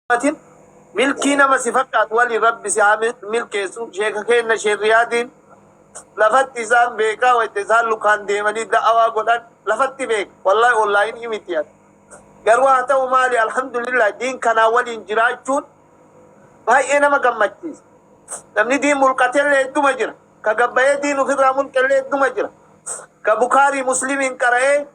Dubbatin milkii nama si fakkaatu waliin Rabbi si haa milkeessu. Sheeka keenna, Sheekh Riyaadiin, lafatti isaan beekaa. Wayta isaan lukaan deemanii da'awaa godhan lafatti beeka. Wallahi, online miti ani. Garuu haa ta'u maali, alhamdulillah, diin kanaa waliin jiraachuun baay'ee nama gammachiisa. Namni diin mulqatellee hedduma jira, ka gabbayee diin ofirraa mulqellee hedduma jira, ka Bukaarii Muslimiin qara'ee,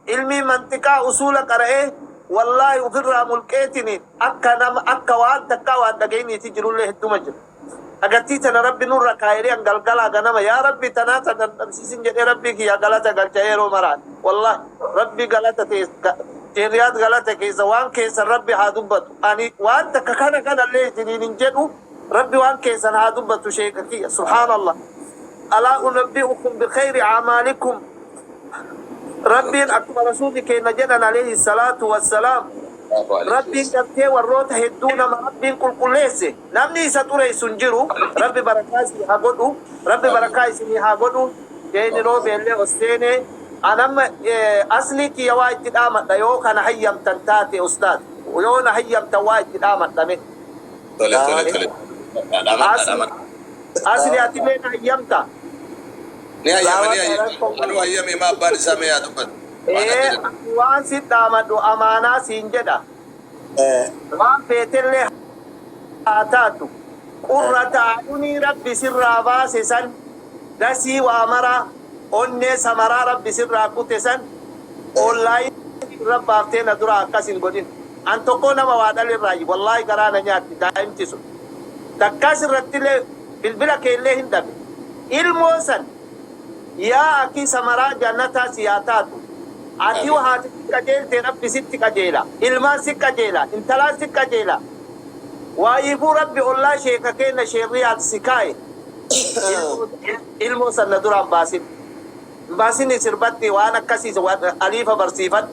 ilmii manxiqaa usuula qara'ee, wallaahi, ofirraa mulqeetiniin akka nama akka waan takkaa waan dhagayiniiti jirullee hedduma jira. Agartii tana Rabbi nurra kaayee, an galgalaa ganama "Yaa Rabbi, tanaa tana dhabsiisin" jedhee Rabbii kiyya galata galcha yeroo maraan. Wallaahi, Rabbi galata teeriyaat, galata keessa. Waan keessan Rabbi haa dubbatu. Ani waan takka kana kanallee isiniin hin jedhu. Rabbi waan keessan haa dubbatu. Sheeka kiyya, subhaanallah, "Alaa unabbi'ukum bikhayri a'maalikum?" Rabbiin, akkuma Rasuulli keenya jedhan, alayhi salaatu wassalaam, Rabbiin gartee warroota hedduu nama Rabbiin qulqulleesse namni isa xureessu hin jiru. Rabbi barakaa isinii haa godhu. Rabbi barakaa isinii haa godhu. Jeeni roobeellee osteenee anamma aslii kiyya waa itti dhaamadha, yoo kana hayyamtan taate. Ustaad, yoo na hayyamtan, waa itti dhaamadhame. Tole, tole, tole. Dhaamadha, dhaamadha. Asli, atillee na hayyamta? Ni hayyama, ni hayyama. Anuu hayyame ma abbaan isaa mee haa dubbatu. Waan Ee, adda jedhu. waan si dhaamadhu amaanaa siin jedha. Waan feetellee haa taatu. Qurrata a'yunii Rabbi sirraa baase san, dasii waa maraa, onnee samaraa Rabbi sirraa kute san, online irra baaftee na dura akkas hin godhin. An tokkoo nama waa dhalirraayi, wallaahi, garaa na nyaatti daa'imti sun. Takkaas irrattillee bilbila keellee hin dhabe. Ilmoo san, yaa akii, samaraa jannataa si haa taatu. Ati haati si qajeelte, Rabbi sitti qajeela. Ilmaan si qajeela. Intalaan si qajeela. Waayiifuu Rabbi ollaa sheeka keenya Sheekh Riyaad si kaa'e. Ilmoo san na duraan baasin. Hin baasini sirbatti waan akkasii aliifa barsiifadhu.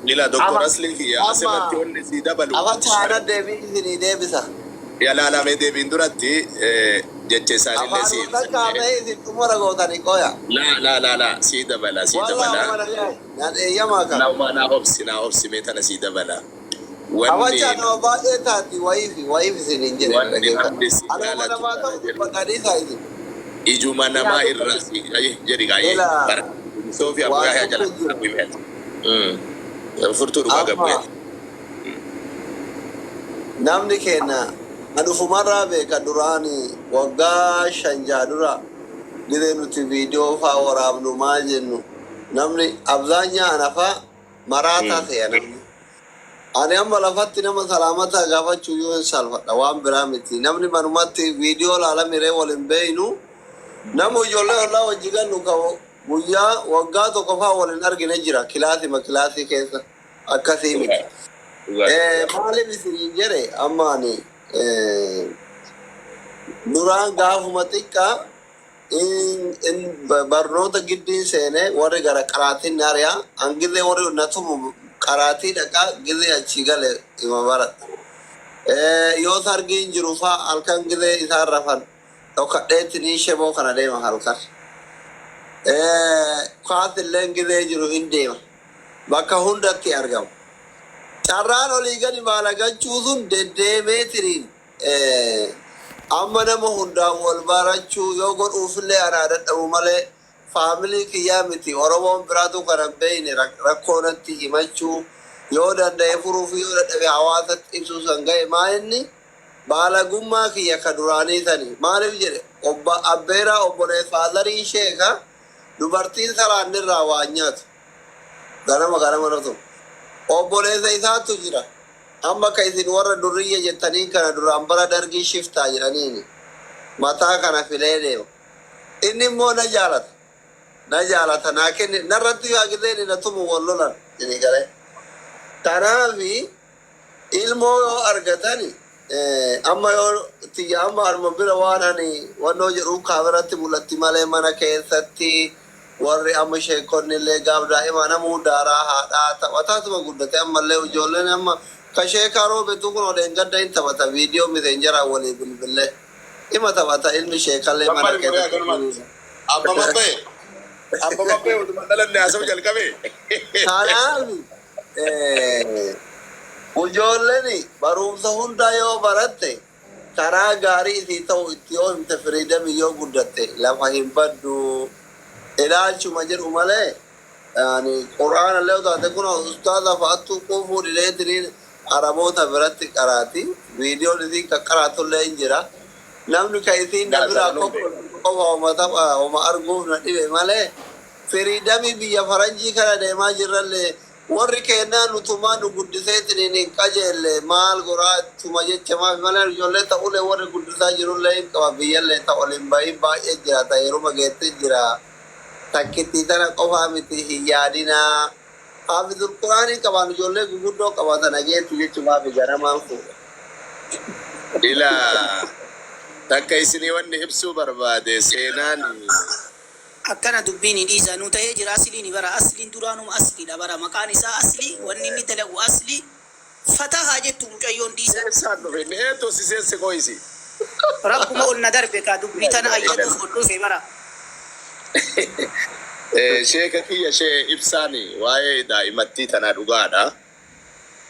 Ila Doktor Ama Aslii kiyya, Amma asirratti wanni sii dabalu. Afachaana deebii isinii deebisa. Yalaalamee deebiin duratti jecha isaanillee sii Afaan ibsanne. kaamee isin xumura gootanii qoya. Laa, laa, laa, laa, sii dabala, sii Wallaa dabala. umana naan eeyyamaa kan. Naa naa obsi, naa obsi, mee tana sii dabala. Wanni Afachaa nama baay'ee taati wayiifi wayiif isin hin jedhe wanni dhaggeeffadha. namni si Anuma jaalatu namaa kana ta'u jedhu dubbadhanii isin. Ijuma namaa irraa si jedhi gaayee Ila bara Soofii waan Abu Yahya tokko jala jiru. Furtuu dhugaa Amma gabbu'e. Namni keenya anufumarraa beeka. Duraan waggaa 5-6 dura gizee nuti viidiyoo faa waraabnu maal jennu, namni abzaanyaa anafaa maraataa ta'e namni. Ani amma lafatti nama salaamataa gaafachuu yoo hin saalfadha, waan biraa miti. Namni manumatti viidiyoo laalamiree wal hin beeynu. Nama ijoollee ollaa wajji gallu ka guyyaa waggaa tokko faa wal hin argine jira, kilaasima kilaasii keessa akkasii miti. Maaliif isiniin jedhe? Amma ani duraan gaafuma xiqqaa barnoota giddiin seene, warri gara qaraatiin na ari'a. An gizee warri na tumu qaraatii dhaqaa, gizee achii gale ima baradha. Yoo sargiin jiru faa, halkan gizee isaan rafan dhokadheetti niin sheboo kana deema halkan. Kaas illeen gizee jiru hin deema. Bakka hundatti argama. Carraan olii gadi baalagachuu sun deddeemeetiniin amma nama hundaan wal barachuu yoo godhuufillee anaa dadhabu malee, family kiyyaa miti, Oromoon biraatu kana hin beekne rakkoo natti himachuu yoo danda'e furuuf, yoo dadhabe hawaasatti ibsuu san ga'e. Maa inni baalagummaa kiyya ka duraanii sani maaliif jedhe? Obba abbeeraa obboleessa fatheriin sheeka dubartiin salaannirraa waan nyaatu ganama ganama natu obboleessa isaatu jira. Amma ka isin warra durriyya jettaniin kana duraan bara Dargii shiftaa jedhaniini mataa kana filee deema. Inni immoo na jaalata, na jaalata, naa kenne. Narratti yaa gizeen na tumu wal lolan isinii galee. Kanaafi ilmoo yoo argatani, amma yoo tiyya amma arma bira waan ani wannoo jedhu kaameratti mul'atti malee, mana keessatti warri amma sheekonni illee gaaf daa'imaa namuu daaraa haadhaa taphataatuma guddate. Ammallee ijoolleen amma ka sheekaa roobetu kun odeen gadda hin taphata. Viidiyoo messengeraa walii bilbillee ima taphata ilmi sheekallee mana Gammadi muree keessatti. akkanumatti. Abba mabbee. Abba mabbee utuma dhalanne haasa'u jalqabe. Kanaaf Ijoolleen barumsa hundaa yoo baratte, karaa gaarii isii ta'u itti yoo himte, freedomii yoo guddatte lafa hin baddu ilaalchuma jedhu malee, yani qur'aana illee taate kun ustaaza fa'attu quufuu dideetiniin Araboota biratti qaraati. Viidiyoon isiin kan qaraatullee hin jira. Namni kan isiin na biraa kokkolfitu qofa homa tapha homa arguuf na dhibe malee, freedomii biyya faranjii kana deemaa jirrallee warri kennaa nutumaa nu guddiseetiniin hin qajeelle. Maal goraa tuma jecha maaf malee, ijoollee ta'ulee warri guddisaa jirullee hin qaba. Biyyallee ta ol hin bahin baay'ee jira, ta yeruma geette jira. Takkittii tana qofaa miti, hin yaadinaa. Haafizul quraanii qabaan, ijoollee guguddoo qabatan ageettu jechumaaf ganamaan fuudha. Ilaa, takka isinii wanni ibsuu barbaade seenaan Akkana dubbiin hin dhiisa nu ta'ee jira. Asliin bara asliin duraanuma asliidha bara. Maqaan isaa asli, wanni inni dalagu asli. Fataa haa jettu mucayyoon, dhiisa. Eessaan dhufe inni? Eentu si seense qoyisi? Rabbuma ol na darbe kaa, dubbii tana ayyaduuf ol dhufe bara. Sheeka kiyya, shee ibsaani waa'ee daa'imattii tanaa dhugaadha.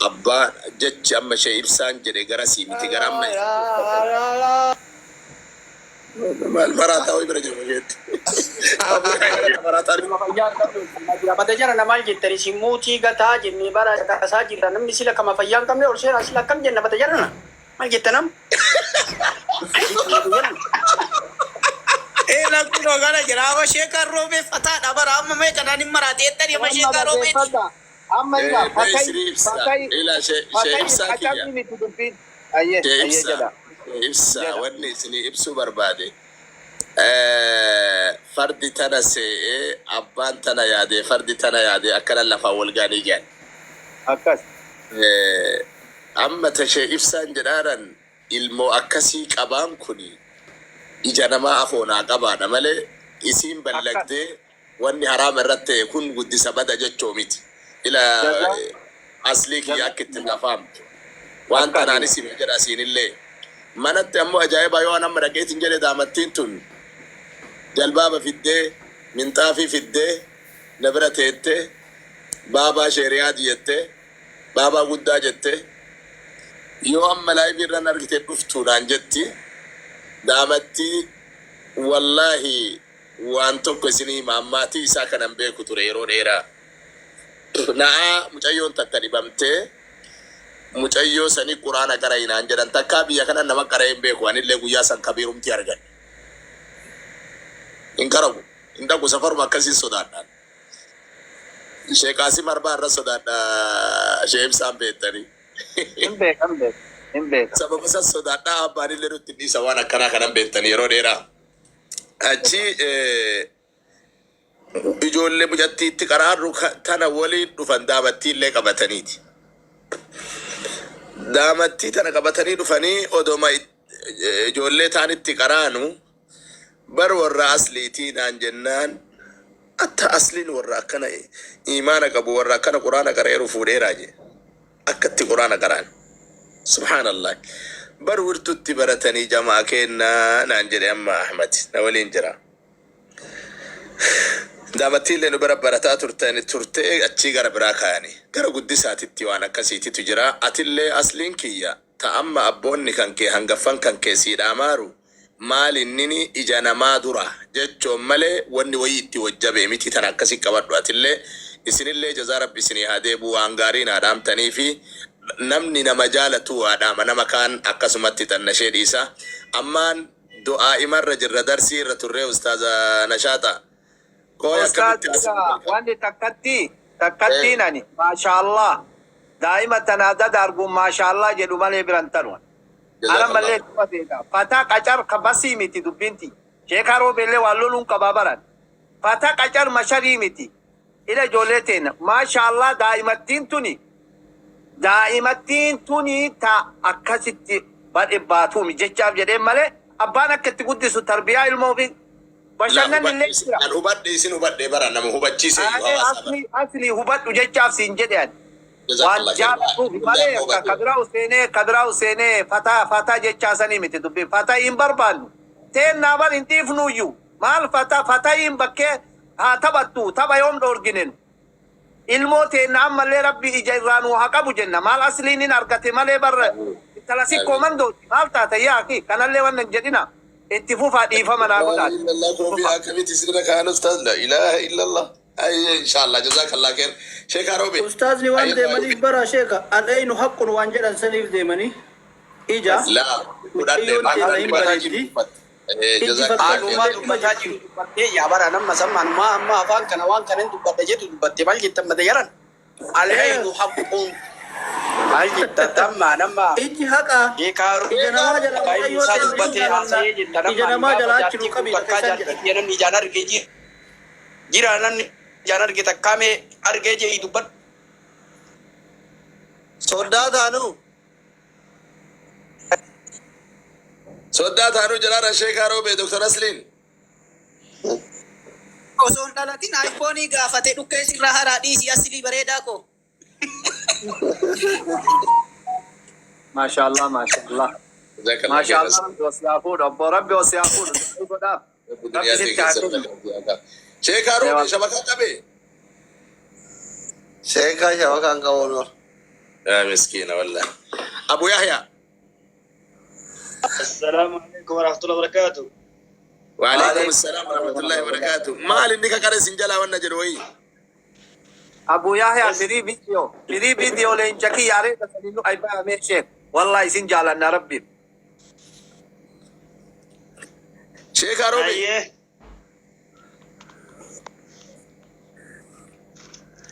Abbaa jechi amma shee ibsaan jedhe garasii miti, gara amma maal maraataa wayii bira jiru isheetti. Maraataa. Nama fayyaa hin qabne mata jara namaan jettani si muutii gataa jennee bara tasaa jirra. Namni sila kama fayyaa hin qabne ol seenaa, sila akkam jenna? Mata jara na maal jetta nam? Ee, lakkuma kana jira. Amma sheekaan roobee fataadha bara. Amma mee kanaan hin maraate jettani amma Amma sheekaan roobeeti. dhaggeeffadha. Amma ila Mee fatai isinii ibsa. Fatai Ila shee fatai ibsaa kiyya. qacamni miti dubbiin. Ayyee Shee ayyee ibsaa. jedha. Shee ibsaa Jedha. wanni isinii ibsuu barbaade. Fardi tana see'ee, abbaan tana yaadee, fardi tana yaadee, akkana lafaan wal gaanii jedhan. Akkas. Amma tashee ibsaan jedhaaran ilmoo akkasii qabaan kuni ija namaa afoonaa qabaadha malee, isiin ballagdee wanni haraama irratti ta'e kun guddisa bada jechoo miti. Ila Jazaa aslii kiyya jazaa akka itti nafaamtu. Waan Akkas. tanaanis hime jedha siinillee. Manatti ammoo ajaa'iba, yoo an amma dhaqeetiin jedhe, daamattiin tun jalbaaba fiddee, minxaafii fiddee, na bira teettee, baabaa sheeriyaadi jettee, baabaa guddaa jettee, yoo amma liveii irran argite dhuftu naan jetti daamattii. Wallaahi, waan tokko isinii hima, ammaatii isaa kanan beeku ture yeroo dheeraa. Na'aa mucayyoon takka dhibamtee, mucayyoo sanii quraana qara'i naan jedhan. Takkaa biyya kana nama qara'ee hin beeku. Anillee guyyaa san kabiirumti argan hin qarabu, hin dhaqu. Safaruma akkasiin sodaadhaan Sheekh Qaasim Arbaa irra sodaadha, shee ibsaan beektanii. Hin beeka, hin beeka, hin beeka. Sababa san sodaadhaa abbaan illee nutti hin dhiisa waan akkanaa kanan beektanii yeroo dheeraa. Achi ijoollee mucattiitti qaraarru tana waliin dhufan, daamattii illee qabataniiti. Daamattii tana qabatanii dhufanii, odoma ijoollee taanitti qaraanu, bar warra asliitii naan jennaan, atta asliin warra akkana imaana qabu, warra akkana quraana qara'eeru fuudheeraa jee. Akkatti quraana qaraan, subhaanallah, bar wirtutti baratanii jamaa kennaa naan jedhe. Amma Ahmad na waliin jira. Daamattiillee nu bira barataa turtan turtee, achii gara biraa kaayanii gara guddisaatitti waan akkasiititu jira. Atillee asliin kiyya ta amma abboonni kan kee hangaffan kan kee siidhaamaaru maal innini ija namaa dura jechoon malee wanni wayii itti wajjabe miti. Tana akkasi qabadhu. Atillee isinillee jazaa rabbi isinii haa deebu, waan gaarii naa dhaamtanii fi namni nama jaalatu waa dhaama, nama kaan akkasumatti xannashee dhiisa. Ammaan du'aa imarra jirra, darsii irra turree. Ustaaza Nashaaxa kooy Ustaaz akkamitti asii wanni takkatti takkattiin ani maashaallah daa'ima tana adda arguun maashaallah jedhu malee biran tanu. Ana mallee tuma beeka. Fataa qacar ka basii miti dubbinti. Sheekaa roobeellee waan loluun qabaa baran. Fataa qacar masharii miti. Ila ijoollee teenya maashaallah, daa'imattiin tuni ta akkasitti badhe baatuumi jechaaf jedheen malee, abbaan akka itti guddisu tarbiyaa ilmoo fi bashannanni illee jira. An hubadhe, isin hubadhe bara, nama hubachiise iyyuu Ani hawaasa bara. Asli asli hubadhu jechaaf siin jedhe ani. Waan Jazakallah khair. jaalatuuf malee akka kabiraa seenee kabiraa seenee fataa fataa jechaa sanii miti dubbiin. Fataa hin barbaannu. Teennaa bar hin dhiifnuyyuu. Maal fataa fatayiin bakkee haa taphattu, tapha yoom dhoorginenu. Ilmoo teenna ammallee Rabbi ija irraa nuu haa qabu jenna. Maal asliin hin argate malee bar intala sikkoo mandooti. Maal taata yaa akii kanallee wanna hin jedhina. Itti fufaa dhiifama naa La godhaa. ilaha illallah koofii akkamitti isinirra kaa'an ustaaz la ilaha illallah. Ay inshallah jazakallah khair. Sheekh Aroobe. Ustaazni waan Ayyee deemaniif bara sheeka al'aynu haqqun waan jedhan saniif deemanii ija La fudhadhe mucayyoon teenya hin dubbataa jiru bareeddi dubbatte. ijji Jazakallah khair. Aanumaa fakkaatullee dhuma dubbataa jirti. jiru dubbattee yaa bara nama samma amma afaan kana waan kana hin dubbadha jedhu dubbatte maal jettan mata jaran al'aynu haqqun maal jetta tamma nama Ijji haqa beekaa ija namaa jalaa Baay'ee mucayyoo isaa teenya hin dubbatee jaalanna haasa'ee jetta ija nama namaa gaafa jalaa achi jaartii nuu kun qabi takkaa takka isaan jaartii jedhan. kiyya namni ijaan argee jira jira namni ijaan arge takkaa mee argee jee dubbadhu. Soddaa taanuu. Soddaa taanuu jalaara Sheekh Aroobe Dr. Asliin. Osoo hin dhalatin iPhone gaafate dhukkee sirraa haraa dhiisi aslii bareedaa koo. Maashaallah maashaallah. Jazakallah khair. Maashaallah Rabbi os haa fuudhu obbo Rabbi os haa fuudhu. Du'aa godhaaf. Rabbi Rabbi duniyaa tee sitti haa keessa kennu. Sheekh Aroobe shabakaa qabe. Sheekaa shabakaan qabuun ol. Yaa miskiina wallahi. Abu Yahya. السلام عليكم ورحمة الله وبركاته. وعليكم السلام ورحمة الله وبركاته. Maal inni kakare sin jalaa wanna jedhu wayii. Abu Yahya بس firii viidiyoo firii viidiyoo leenca kiyya areeda saniinu ay bahamee sheek wallahi isin jaalanna rabbiin. Sheekh Aroobe. أيه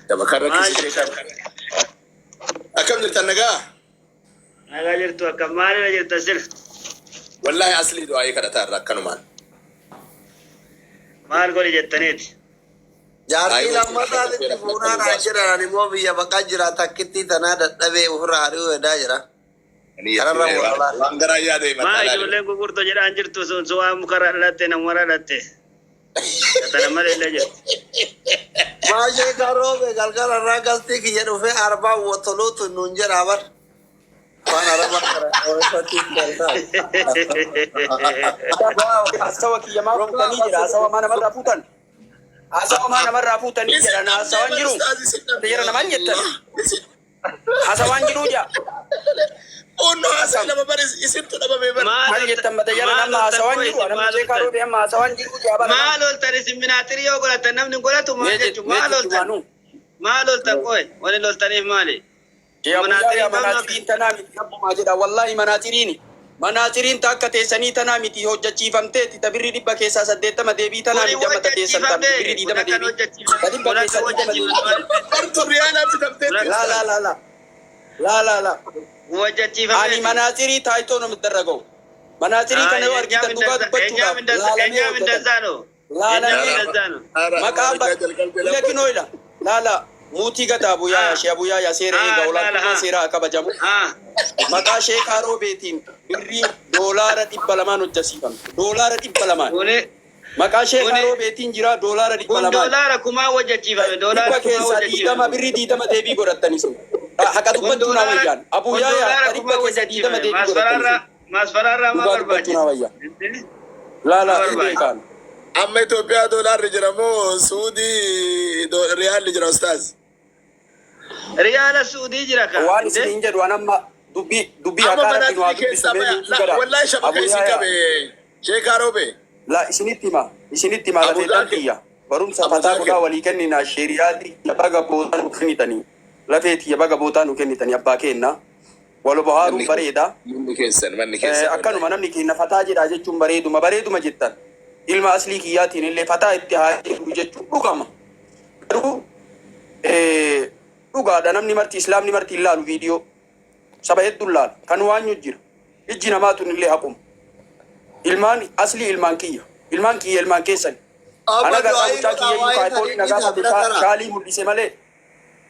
Shabakaan rakkise maal Sheekh Aroobe. Akkam jirtan nagaa? Nagaa jirtu akkam maalirra jirta sir? Wallahi aslii du'aayii kadhataa irra akkanumaan. Maal godhi jettaniiti? Jaartii Aayii lammataa itti fuunaa naan jedhan ani immoo biyya baqaa jira takkittii tanaa dadhabee ofirraa ari'uu edaa jira. Kanarra walaa. Waan garaa yaada Maa himataa laale. ijoolleen gurguddoo jedhaan jirtu sun sun waan mukarraa dhalatte namarraa dhalatte. Katana malee illee jirti. Maashee karoobe galgala irraa galtii kiyya dhufee arbaa wotoluutu nuun jedha bar. Afaan arabaa kana oolfatiin galtaa. Haasawa kiyya maa fuutanii jira haasawa maa namarraa fuutan haasawa maa namarraa fuutanii jedhan haasawaan jiru jira namaan jettan haasawaan jiruu jaa Onno haasaa nama bar isintu dhabame bar. Maal maal jettan mata jara maal nama oltan haasawaan koo jiru isin nama maal sheekaa oltan? roobe amma haasawaan jiru jaa bara Maal oltan isin minaatirii yoo godhatan namni hin godhatu maal mee jechuun maal oltan? jechumaanuu Maal oltan qoy wani loltaniif maali? Shee Abu Minaatirii Yahya qabnu akka manaatiriin tanaa miti rabbumaa jedha wallahi manaatiriini manaatiriin ta akka teessanii tanaa miti hojjachiifamteeti ta birri 180 deebii tanaa Kuni miti amma ta teessan ta hojjachiifamte birri kun 20 akkan deebii ta hojjachiifamte dhibba kun akka keessaa 20 deebii hojjachiifamte Bartu riyaalaa bitamteetti kun laa akka laa laa laa laa laa laa ani hojjachiifameeti. manaatirii taayitoo ነው የሚደረገው manaatirii kana yoo argitan dhugaa dubbachuudhaaf laalamee Eenyaaf hojjetan እንደዛ ነው eenyaaf laalamee እንደዛ ነው። maqaa lekinoo ila laala muutii gata Abu Yahya shee Abu Yahya seera eega olaantummaa seeraa kabajamu maqaa sheekaa roobeetiin birrii doolaara 200 hojjasiifamte doolaara 200 Kuni maqaa sheekaa kuni roobeetiin jira doolaara dhibba kun lamaan doolaara kumaa hojjachiifame dhibba doolaara kumaa keessaa 20 hojjachiifame birrii 20 deebii godhattanii sun haqa kun dubbachuu naa doolaara wayyaan Abu kun Yahya doolaara ta dhibba kumaa keessa 20 hojjachiifame deebii godhattanii maasfaraarraa sun maasfaraarraa maa dhugaa dubbachuu naa barbaachisa wayya laala maa hin barbaachisa beekaan Amma Itoophiyaa doolaarri jira moo Suudii riyaalli jira ustaaz? Riyaala Suudii jira ka waan inde isiniin jedhu an amma dubbii dubbii Amma haqaa rabbi nu haa manaatirii dubbisu keessaa mee baya. muutii gada Wallahi Abu shabaka isin Yahya qabe Sheekh Aroobe. la isinitti hima isinitti hima Abu lafeetan Zaakir. tiyya barumsa Abu fataa Zaakir. godhaa walii kennina sheeriyaati baga bootaa nu kennitanii lafee tiyya baga bootaa nu kennitanii abbaa keenna wal bohaaruun Manni bareeda manni keessan manni keessan wallahi. Akkanuma namni keenya fataa jedhaa jechuun bareeduma bareeduma jettan ilma aslii kiyyaatiin illee fataa itti haa jedhu jechuun dhugama garuu dhugaadha namni marti islaamni marti hin laalu viidiyoo saba hedduun laala kan waanyu jira ijji namaa tun illee haquma ilmaan aslii ilmaan kiyya ilmaan kiyya ilmaan keessan Amma ana garraa du'aayii mucaa godhaa kiyya iyyuu waa'ee kaayifoon sanii na dhiisaa gaafate bira taraa. shaalii mul'ise malee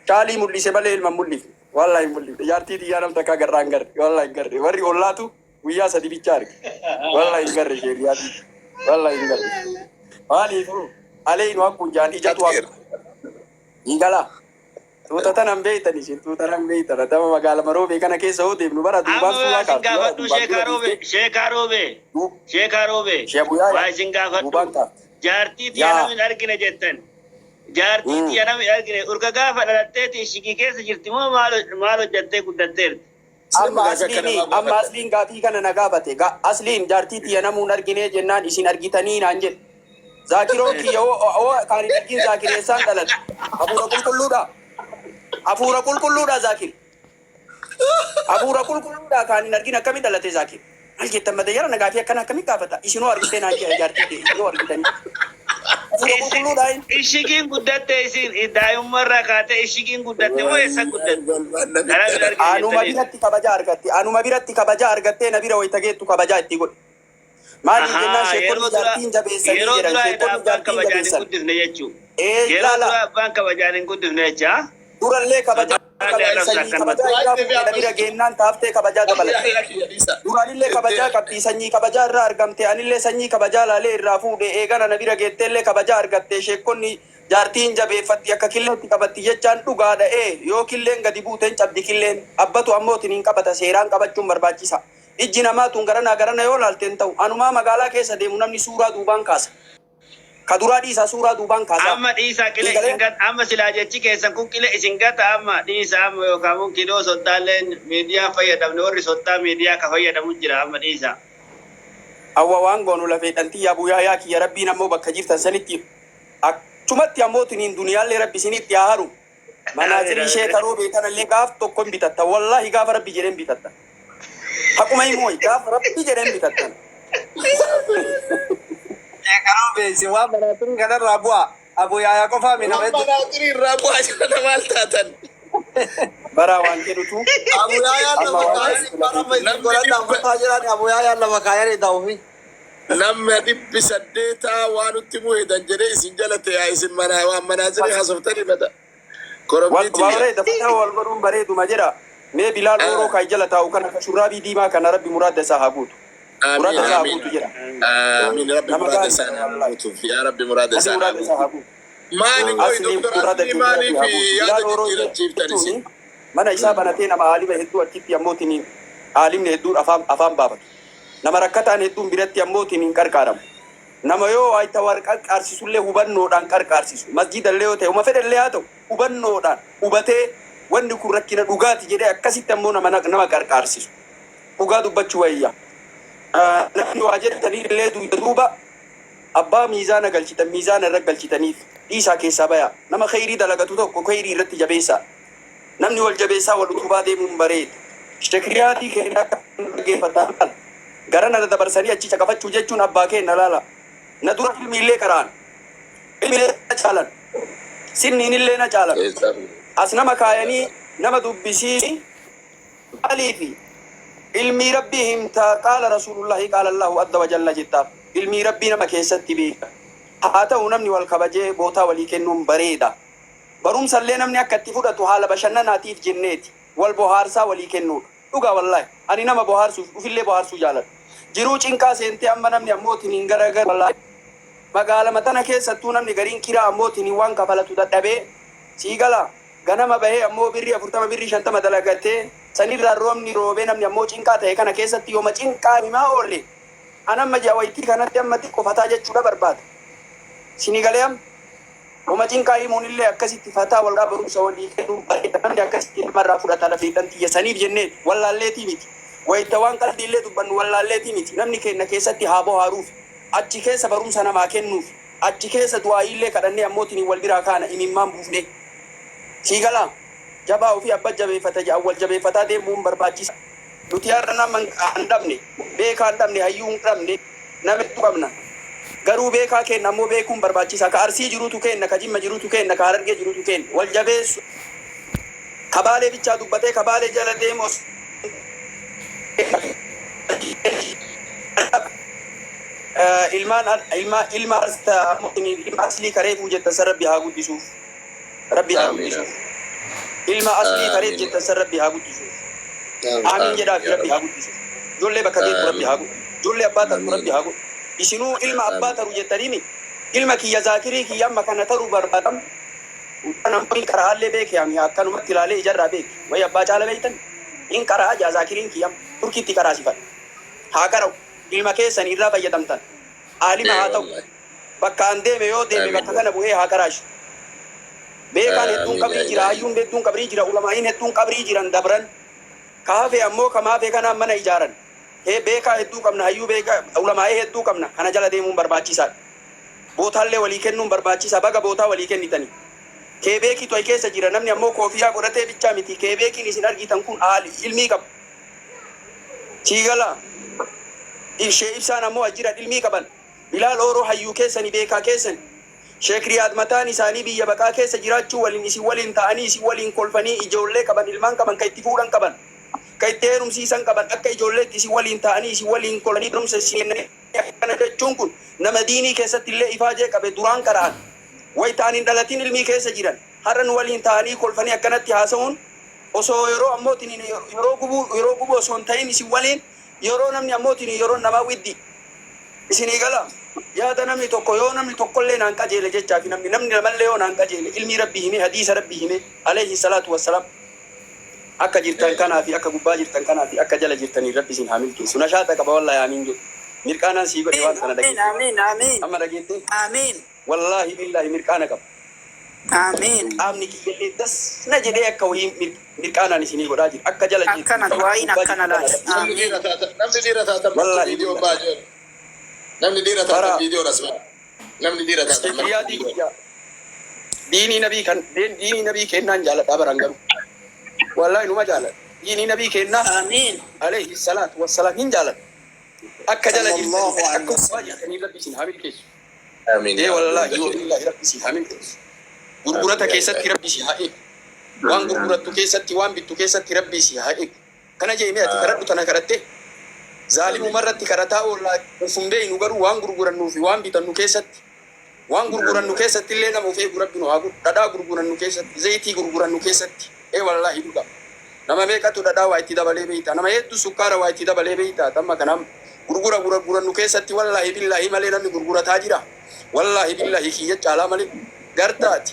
shaalii mul'ise malee ilma hin mul'ifne wallahi hin mul'ifne jaartii xiyyaa nam takkaa garraa hin garre wallahi hin garre warri ollaatu guyyaa sadi bicha arge wallahi hin garre sheeriyaatii wallahi hin garre maaliifuu alee nu haqqu jaan ijatu Khatir. haqa hin galaa tuuta tanan beeytan isin tuuta nan beeytan adama magaala maroobee kana keessa hoo deemnu bara Amma duubaan waa suuraa isin kaaftu bara gaafadhu duubaan sheekaa dura roobe dhiiftee sheekaa roobe sheekaa roobe shee Abu Yahya waa isin gaafadhu duubaan kaafte jaartii tiyya yaa namni hin argine jettan Jaartii tiyya nama hin argine urga gaafa dhalatteeti ishigii keessa jirti moo maal maal hojjattee guddatteerti? Amma Sirba gaafii akka asliin namaa amma gaafata. asliin gaafii kana na gaafate. Asliin jaartii tiyya namuu hin arginee jennaan isin argitanii naan jedhe. Zaakiroon kiyya hoo hoo kaan hin argin Zaakir eessaan dhalate? Hafuura qulqulluudha. Hafuura qulqulluudha Zaakir. Hafuura qulqulluudha kaan hin argin akkamiin dhalate Zaakir? Maal jettan mata jara na gaafii akkana akkamiin gaafata? Isinoo argitee naan jedha jaartii tee isinoo argitanii. Hafuura qulqulluudha inni. Ishigiin guddatte isin daa'imummaa irraa kaatee ishigiin guddatte moo eessa guddatte? Karaa hin argine Anuma jettanii. biratti kabaja argatte. Anuma biratti kabaja argattee na bira wayita geettu kabajaa itti godhe. Maaliif jennaan Ahaa, sheekonni yeroo dura jaartiin jabeessanii yeroo jedhan dura sheekonni abbaan jaartiin kabajaan hin jabeessan. guddifne jechuu. Ee Yeroo laala dura abbaan kabajaan hin guddifne jecha. durallee kabajaa Sodaallee qabdi arrabsa sanyii akkanumatti. kabajaa irraa fuudhe na bira geennaan taaftee kabajaa dabalate. Duraanillee kabajaa qabdi sanyii kabajaa irraa argamte anillee sanyii kabajaa laalee irraa fuudhe eegana na bira geetteellee kabajaa argatte sheekonni jaartiin jabeeffatti akka killeetti qabatti jechaan dhugaadha ee yoo killeen gadi buuteen cabdi killeen abbatu ammootiin hin qabata seeraan qabachuun barbaachisa. Ijji namaa tun garanaa garana yoo laalte hin ta'u. Anumaa magaalaa keessa deemu namni suuraa duubaan kaasa. Ka duraa dhiisaa suuraa duubaan kaasaa. Amma dhiisaa qile Sii isin galee? gata amma silaa jechi keessan kun qile isin gata amma dhiisa amma yookaan mun kidoo soddaalleen miidiyaa fayyadamne warri soddaa miidiyaa ka fayyadamu jira amma dhiisa. Awwa waan goonu lafee dhantiyya Abuu Yahyaa kiyya Rabbiin ammoo bakka jirtan sanitti achumatti ammoo tiniin duniyaallee Rabbi isinitti haa haru. Amiin Manaazirii amiin. sheeka roobee tanallee gaaf tokko hin bitatta. Wallaahi gaafa Rabbi jedheen bitatta. Haquma himuu wayi gaafa Rabbi jedheen bitattan. Sheeka roobee isin waan manaazirii kanarraa bu'aa. Abu Yaayaa qofaa mi nama Waan hedduu. manaazirii irraa bu'aa jira maal taatan? Baraa waan jedhutu Abu Yaayaan amma lafa waan kaayanii jedhutu bara lafee amma isin Namni godhadhaa dhibba uffataa jiran Abu Yaayaan lafa kaayanii ta'uufi. Namni 800 waan nutti muhedan jedhee isin jala tee'a isin manaa waan manaazirii haasoftanii mata Wal korombii waa tiyya. bareeda fataa wal godhuun bareeduma jedha. Mee Bilaal Ooroo kan jala taa'u kana ka shurraabii diimaa kana Rabbi muraadda isaa haa guutu. Amiin Muraadda isaa haa amiin guutu jedha. amiin Rabbi Nama muraada gaariidha isaa haa wallaahi. guutuuf yaa Rabbi muraada Rabbi isaa haa muraadda isaa haa guutuuf. guutu. Maali qoy Asliin Doktor muraada Aslii keenya Rabbi maaliif haa guutu. yaada Bilaal Ooroo jijjiirachiiftan isin? jechuun mana isaa banatee nama aalima hedduu achitti ammoo tiniin aalimni hedduun afaan afaan baafatu. Nama rakkataan hedduun biratti ammoo tiniin qarqaaramu. Nama yoo wayta war qarqaarsisullee hubannoodhaan qarqaarsisu. Masjiidallee yoo ta'e uma fedhellee haa ta'u hubannoodhaan hubatee wanni kun rakkina dhugaati jedhee akkasitti ammoo nama nama qarqaarsisu. Dhugaa dubbachuu wayya. Namni waa jettaniillee duyda duuba abbaa miizaana galchitan miizaana irra galchitaniif dhiisaa keessaa bayaa. Nama kheyrii dalagatu tokko kheyrii irratti jabeessaa. Namni wal jabeessaa wal utubaa deemuun bareeda. Sheek Riyaadii keenya akka dhaggeeffataan laala. Garana dadabarsanii achi caqafachuu jechuun abbaa keenna laala. Na dura ilmiillee qara'an. Ilmiillee na caalan. Sinniinillee na caalan. As nama kaayanii nama dubbisiisi maaliifi ilmii Rabbii himta qaala Rasuulullaahi qaala Allaahu adda wa jalla jettaaf. Ilmii Rabbii nama keessatti beeka. Haa ta'u namni wal kabajee bootaa walii kennuun bareeda. Barumsallee namni akka itti fudhatu haala bashannanaatiif jenneeti. Wal bohaarsaa walii kennuudha. Dhugaa wallaahi. Ani nama bohaarsuuf ufillee bohaarsuu jaaladha. Jiruu cinqaa seentee amma namni ammoo tiniin gara gara wallaahi. Magaalama tana keessattuu namni gariin kiraa ammoo tiniin waan kafalatu dadhabee sii galaa? Ganama bahee ammoo birrii 40 birrii 50 dalagatee sanirraan roobni roobee namni ammoo cinqaa tahe kana keessatti yooma cinqaa himaa oolle an amma ji'a waytii kanatti amma xiqqo fataa jechuudha barbaada. Sinii galee amma? Homa cinqaa himuunillee akkasitti fataa walraa barumsa walii kennuun bareeda namni akkasitti namarraa fudhata lafeedhan tiyya saniif jenneeti wallaalleetii miti wayta waan qalbiillee dubbannu wallaalleetii miti namni keenna keessatti haa bohaaruufi achi keessa barumsa namaa kennuufi achi keessa du'aa'iillee kadhannee ammootiniin wal biraa kaana imimmaan buufnee sii galaa jabaa ufii abba jabeeffata ja'an wal jabeeffataa deemuun barbaachisa Nuti har'a nama hin dhabne, beekaa hin dhabne, hayyuu hin dhabne, nama hedduu qabna. Garuu beekaa keenna ammoo beekuun barbaachisa. Ka Arsii jirutu keenna, ka Jimma jirutu keenna, ka Harargee jirutu keenna. Wal jabeessu. Ka Baalee bichaa dubbatee ka Baalee jala deemu osoo ilmaan ilma ilma ilma aslii ka reefuu jettan san Rabbi haa guddisuuf. Rabbi haa Amiin. guddisuuf. Ilma aslii ka reef Amiin. jettan san Rabbi haa guddisuuf. Aamiin Amiin jedhaafi yaa Rabbi Rabbi. haa guddisu. Ijoollee bakka geettu Rabbi Amiin. haa godhu. Ijoollee abbaa tartu Rabbi Amiin. haa godhu. Isinuu ilma abbaa Amiin. taru jettaniimi ilma kiyya zaakirii kiyya amma kana taru barbaadam. Waan ammoo hin qara'aallee beeke ani akkanumatti ilaalee ijarraa beeke. Wayi abbaa caala beeytan hin qara'a jaa zaakiriin kiyya amma Turkiitti qaraasifadha. Haa qara'u. Ilma keessan irraa fayyadamtan. Aalima Ee haa ta'u. wallahi. Bakka an deeme yoo deeme Amiin. bakka kana bu'ee haa qaraashu. Beekaan hedduun Amiin qabrii yaa jira, ilaahi. Hayyuun hedduun qabrii jira, ulamaa'iin hedduun qabrii jiran dabran. Ka hafe ammoo kama hafe kanaan mana ijaaran. Hee beekaa hedduu qabna, hayyuu beekaa, ulamaa'ii hedduu qabna. Kana jala deemuun barbaachisaadha. Bootaallee walii kennuun barbaachisaa. Baga bootaa walii kennitanii. Keebeekiitu ai keessa jira. Namni ammoo koofiyaa godhatee bichaa miti. Keebeekiin isin argitan kun aali ilmii qaba. Sii galaa? Shee Ibsaan ammoo as jira ilmii qaban. Bilaal Ooroo hayyuu keessani beekaa keessani. Sheek Riyaad mataan isaanii biyya baqaa keessa jiraachuu waliin isin waliin ta'anii isin waliin kolfanii ijoollee qaban ilmaan qaban ka itti fuudhan qaban. Ka itti heerumsiisan qaban akka ijoolleetti isin waliin ta'anii isin waliin kolanii barumsa isin kennanii akkana jechuun kun nama diinii keessatti illee ifaajee qabe duraan qara'an. Wayta an hin dhalatin ilmii keessa jiran. Har'a nu waliin ta'anii kolfanii akkanatti haasa'uun osoo yeroo ammoo tiniin yeroo gubuu yeroo gubuu osoo hin ta'in isin waliin yeroo namni ammoo tiniin yeroon namaa widdi. Isinii galaa? Yaada namni tokko yoo namni tokkollee naan qajeele jechaafi namni namni lamallee yoo naan qajeele ilmii Rabbii himee hadiisa Rabbii himee aleyhi salaatu wassalaam akka jirtan kanaafi akka gubbaa jirtan kanaafi akka jala jirtaniin Rabbi isin haa milkeessu. Nashaaxa qaba wallahi aamiin jedhi. Mirqaanaan sii godhe waan sana Amiin dhageettee. amiin amiin Amma dhageettee? amiin. Wallaahi billaahi mirqaana qaba. Aamiin. Qaamni kiyyallee das na jedhee akka wayii mirqaanaan isinii godhaa jira. Akka jala jirtu Akkana akka du'aa'iin gubbaa akkana jirtu laal. kana rabbi. Namni Aamiin. dhiira taatan namni dhiira taatan martuu Wallaahi viidiyoo billaahi. baa jedhu. Namni dhiira Bara taatan viidiyoon as ba'a. Namni dhiira taatan martuu Riyaadii viidiyoo. kiyya diinii nabii kan diinii nabii kennaan jaaladha baran garuu. Wallaahi numa jaaladha. Diinii nabii kennaa Aamiin. alayhi salaatu wassalaam hin jaaladha. Akka jala jirtanii Sallallahu akka alaihi gubbaa wasallam. jirtanii rabbi isin haa milkeessu. Amiin Ee yaa Rabbi wallaahi hunda wa keenya. billaahi rabbi si haa milkeessu. Gurgurata Amiin yaa keessatti Ilaahi. rabbi si haa eegu. Waan gurgurattu keessatti waan bittu keessatti rabbi si haa eegu. Kana jee mee ati kadhadhu tana kadhattee. Zaalimuma irratti kadhataa oollaa uf hin beeynu garuu waan gurgurannuu fi waan bitannu keessatti waan gurgurannu keessatti illee nama uf eegu rabbi nu haa godhu. Dhadhaa gurgurannu keessatti, zayitii gurgurannu keessatti. Ee wallaahi dhugaa. Nama meeqatu dhadhaa waa itti dabalee beeyta. Nama hedduu sukkaara waa itti dabalee beeyta. Tamma kana amma gurgura gurgurannu keessatti wallaahi billaahi malee namni gurgurataa jira. Wallaahi billaahi kiyya caalaa malee. Gartaati.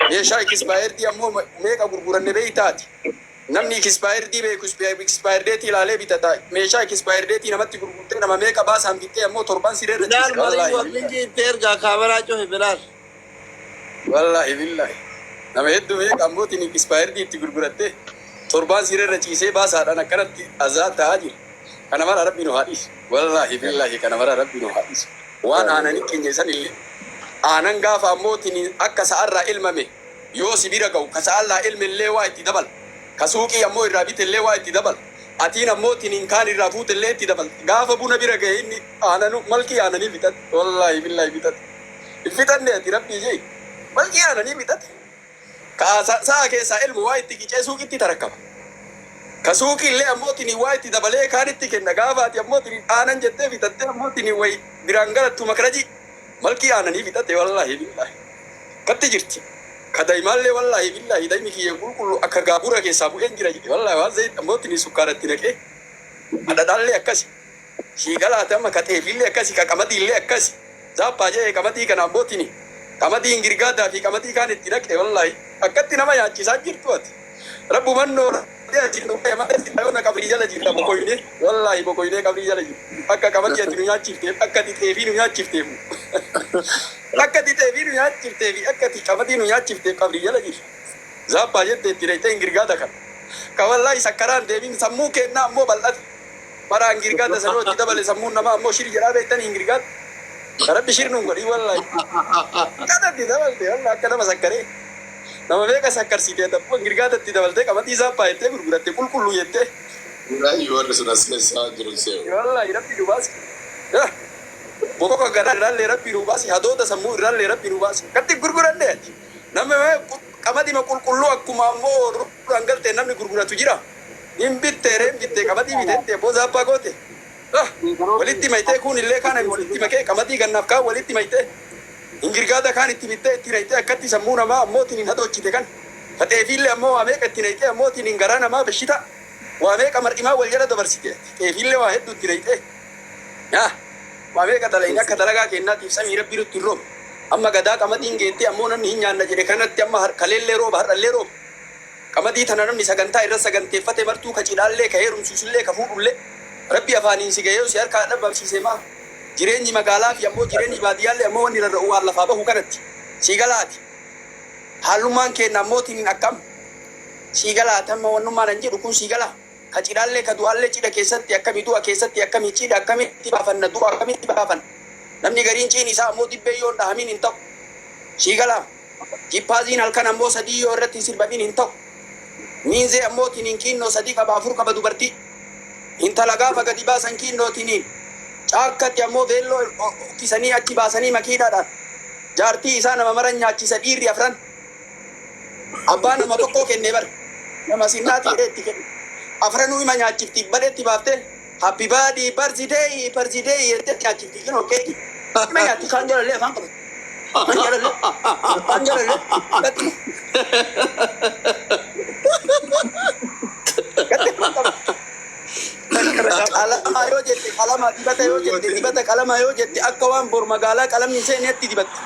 Meeshaa ikispaayerdii ammoo meeqa gurguranne beeytaati. Namni ikispaayerdii beeku ikispaayerdeetii ilaalee bitata. Meeshaa ikispaayerdeetii namatti gurgurtee nama meeqa baasaan bittee ammoo torban sireerra Bilaal ciista. marii Wallaahi warningi billaahi. itti ergaa kaameraa cufi Bilaal. Wallaahi billaahi. Nama hedduu meeqa ammootiin ikispaayerdii itti gurgurattee torbaan sireerra ciisee baasaadhaan akkanatti azaa ta'aa jira. Kana mara Rabbi nu haa dhiisu. Wallaahi billaahi kana mara Rabbi nu haa dhiisu. Waan aananii keenya isan illee. Aanan gaafa ammootiin akka sa'arraa elmame yoo si bira ga'u ka sa'arraa elme illee waa itti dabala. Ka suuqii ammoo irraa bite illee waa itti dabala. Atiin ammootiin kaan irraa fuute illee itti dabala. Gaafa buna bira ga'e inni aananu malkii aananii fixate. Wallaahi billaahi fixate. Hin fixanne ati Rabbii jee. Malkii aananii fixate. Ka sa'a keessaa elmu waa itti qicee suuqitti tarakkaba. Ka suuqii illee ammootiin waa itti dabalee kaan itti kenna. Gaafa ati ammootiin aanan jettee fixattee ammootiin wayi biraan galattu makrajii. Malkii aananii fixate wallaahi billaahi. Katti jirti. Ka daa'imaallee wallaahi billaahi daa'imni kiyya qulqullu akka gaabura keessaa bu'een jira jedhe. Wallaahi waan zayit ammootiin sukkaara itti naqee. Dhadhaallee akkasi. Shiigalaate amma ka xeefiillee akkasi ka qamadiillee akkasi. Zaappaa jee qamadii kana ammootiin qamadii ingirgaadaa fi qamadii kaan itti naqe wallaahi. Akkatti nama nyaachisaa jirtu ati. Rabbumannoo yoona qabrii jala jirta bokoynee wallaahi bokoynee qabrii jala jirta. Akka qamadii ati nu nyaachifteef akka ati xeefii nu nyaachifteef akka ati xeefii nu nyaachifteef akka ati qamadii nu nyaachifteef qabrii jala jirta. Zaappaa jette itti dhaqxee ingirgaada kana. Ka wallaahi sakkaraan deebiin sammuu kennaa ammoo bal'ate. Bara ingirgaada sanoo itti dabale sammuun namaa ammoo shiri jedhaa beektanii ingirgaada. Rabbi shir nuun godhii wallaahi. Kanatti dabalte wallaahi akka nama sakkaree. Nama meeqa sakkarsiitee taphuu ingirgaada itti dabaltee qamadii zaappaa jettee gurguratte qulqulluu jettee. Wallaahi warri sun as keessaa jiru se'u. Wallaahi Rabbi nu baasi. Bokoka garaa irraallee Rabbi nu baasi. Hadoota sammuu irraallee Rabbi nu baasi. Katti gurguranne ati. Namni qamadima qulqulluu akkuma ammoo duraan galtee namni gurguratu jira. Hin bittee reen bittee qamadii bitette boo zaappaa goote. Walitti maytee kun illee kaan walitti makee qamadii gannaaf kaan walitti maytee. Ingirgaada kaan itti bittee itti naqxee akkatti sammuu namaa ammootiin hin hadoochite kan. Ka xeefiillee ammoo waa meeqa itti naqxee ammootiin hin garaa namaa bashita. Waa meeqa mar'imaa wal jala dabarsite. Xeefiillee waa hedduu itti naqxee. Waa meeqa dalayne akka dalagaa kennaatiif samii Rabbi nutti hin roobu. Amma gadaa qamadiin geettee ammoo namni hin nyaanna jedhe kanatti amma kaleellee rooba har'allee rooba. Qamadii tana namni sagantaa irra saganteeffate martuu ka cidhaallee ka heerumsiisullee ka fuudhullee Rabbi afaaniin si gahee si harkaa dhabamsiise maa. Jireenyi magaalaa fi ammoo jireenyi baadiyyaallee ammoo wanni rarra'u waan lafaa bahu kanatti. Sii galaati. Haalummaan keenna ammoo tiniin akkam? Sii galaa tamma wannummaan an jedhu kun sii galaa? Ka cidhaallee ka du'aallee cidha keessatti akkami du'a keessatti akkami cidha akkamitti baafanna du'a akkamitti baafanna? Namni gariin ciini isaa ammoo dibbee yoo hin dhahamin hin ta'u. Sii galaa? Jippaaziin halkan ammoo sadii yoo irratti hin sirbamin hin ta'u. Miinzee ammoo tiniin kiinnoo sadii qaba afur qaba dubartii. Intala gaafa gadi baasan kiinnoo tiniin. Caakkatti ammoo veelloo uffisanii achi baasanii makiinaadhaan. Jaartii isaa nama maran nyaachisa dhiirri afran. Abbaa nama tokkoo kennee bar. Nama sinnaati jedhee itti kenne. Afranuu ima nyaachifti badheetti baaftee happy birthday birthday birthday jettee nyaachifti kinoo keeki. Ima nyaatti kaan jalallee afaan qabatti. Kaan jalallee kaan jalallee gatti. Gatti afaan qabatti. Qalamaa yoo jette qalama dibata yoo jette dibata qalama yoo jette akka waan bor magaalaa qalamni hin seennetti dibatti.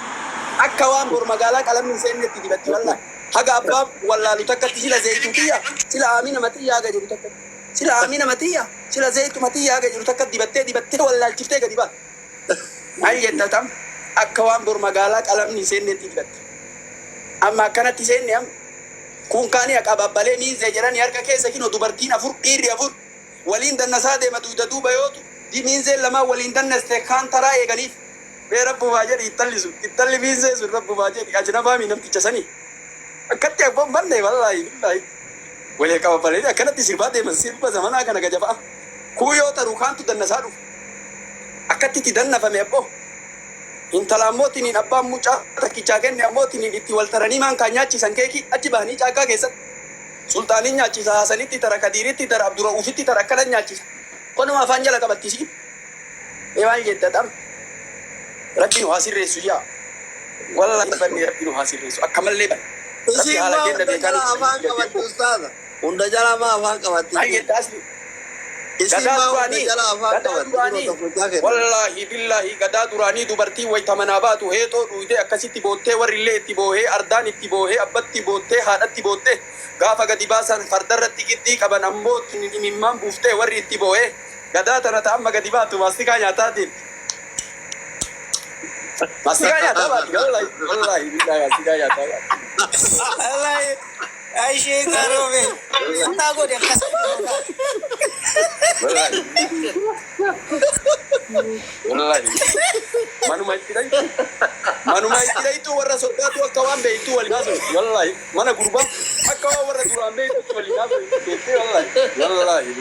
Akka waan bor magaalaa qalamni hin seennetti dibatti wallahi. Haga abbaa wallaalu takkatti sila zeeytuu tiyya sila aamina matiyya haga jedhu takkatti. Sila aamina matiyya sila zeeytu matiyya haga jedhu takkatti dibattee dibattee wallaalchiftee gadi baati. Maal jetta tam akka waan bor magaalaa qalamni hin seennetti dibatti. Amma akkanatti seenne amma. Kun kaani aqababbalee miinzee jedhani harka keessa kino dubartiin afur dhiirri afur waliin dannasaa deema duyda duuba yootu di miinzeen lamaan waliin dannaste kaan taraa eeganiif mee rabbumaa jedhi ittalli sun ittalli miinzee sun rabbumaa jedhi ajnabaami namticha sani akkatti abboon banne wallaahi billaahi walii aqababbalee akkanatti sirbaa deeman sirba zamanaa kana gajafa'a kuu yoo taru kaantu dannasaa dhufa akkatti itti dannafame abboo. Intala ammoo tiniin abbaan mucaa takkichaa kenne ammoo tiniin itti wal taranii maankaan nyaachisan keekii achi bahanii caakkaa keessatti. Sulxaanin nyaachisa, Hasanitti tara, Kadiiritti tara, Abdura'uufitti tara akkana nyaachisa. Konuma afaan jala qabatti isiin. Mee maal jetta tam? Rabbi nu haa sirreessu yaa. Wallahi banne Rabbi nu haa sirreessu. Akka mallee banne. Rabbi Isiin haala maa keenna hunda beekaa jala nutti afaan sirreessu qabatti jette. ustaaza? Hunda jala maa afaan qabatti Maal isiin? jetta asli? Isiin Gadaa maa hunda duraanii, jala afaan gadaa qabatti? Kunoo duraanii, tokkochaa kennan. wallaahi billaahi gadaa duraanii dubartiin wayta manaa baatu heexoo dhuuyde akkasitti boottee warrillee itti boohee ardaan itti boohee abbatti boottee haadhatti boottee gaafa gadi baasan fardarratti giddii qaban ammoo imimmaan buuftee warri itti boohee gadaa tana ta amma gadi baatu maastikaa nyaataa deemti. Maastikaa nyaataa baati wallaahi wallaahi billaahi maastikaa nyaataa baati. Wallahi Ishee qaroobe. Fataa godhe akkas. Wallahi. Wallahi. Manuma itti dhaytu. Manuma itti dhaytu warra soddaatu akka waan beektu waliin haasa'u. Wallahi. Mana gurbaa akka waan warra duraan beektu waliin haasa'u. Beektee wallahi. Wallahi.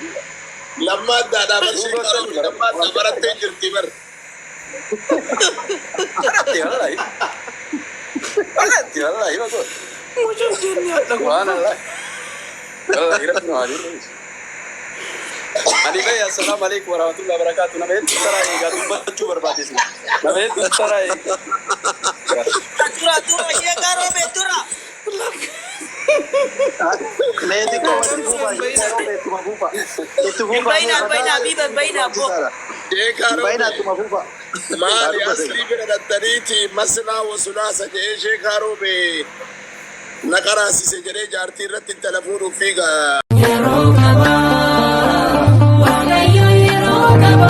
Lammaa addaadhaa bar Duuba sheekaa sani bara. lammaa addaa barattee jirti bar. Baratte wallahi. Baratte wallahi. Mucaan jennee hadha Subhanallah. Wallahi rabbi nu haa dirreessu. Ani bahe assalaamu alaikum warahmatullahi wabarakatuh. Nama hedduu taraa eegaa dubbachuu barbaade sin. Nama hedduu taraa eegaa. Dura dura ishee qaroobe dura. Mee xiqqoo itti fufa yeroo ittuma fufa. Itti Hin fufa mee bayinaa hin fataa bayinaa biiba hin bayinaa boo. barbaachisaadha. Sheekaa Hin bayinaa roobe ittuma fufa. Haa maali dubbate. aslii bira dhattaniiti masnaa wa sulaasa jedhee sheekaa roobe na qaraasise jedhee jaartii irratti intala fuudhuuf fiiga. Yeroo qaba, Waaqayyo yeroo qaba.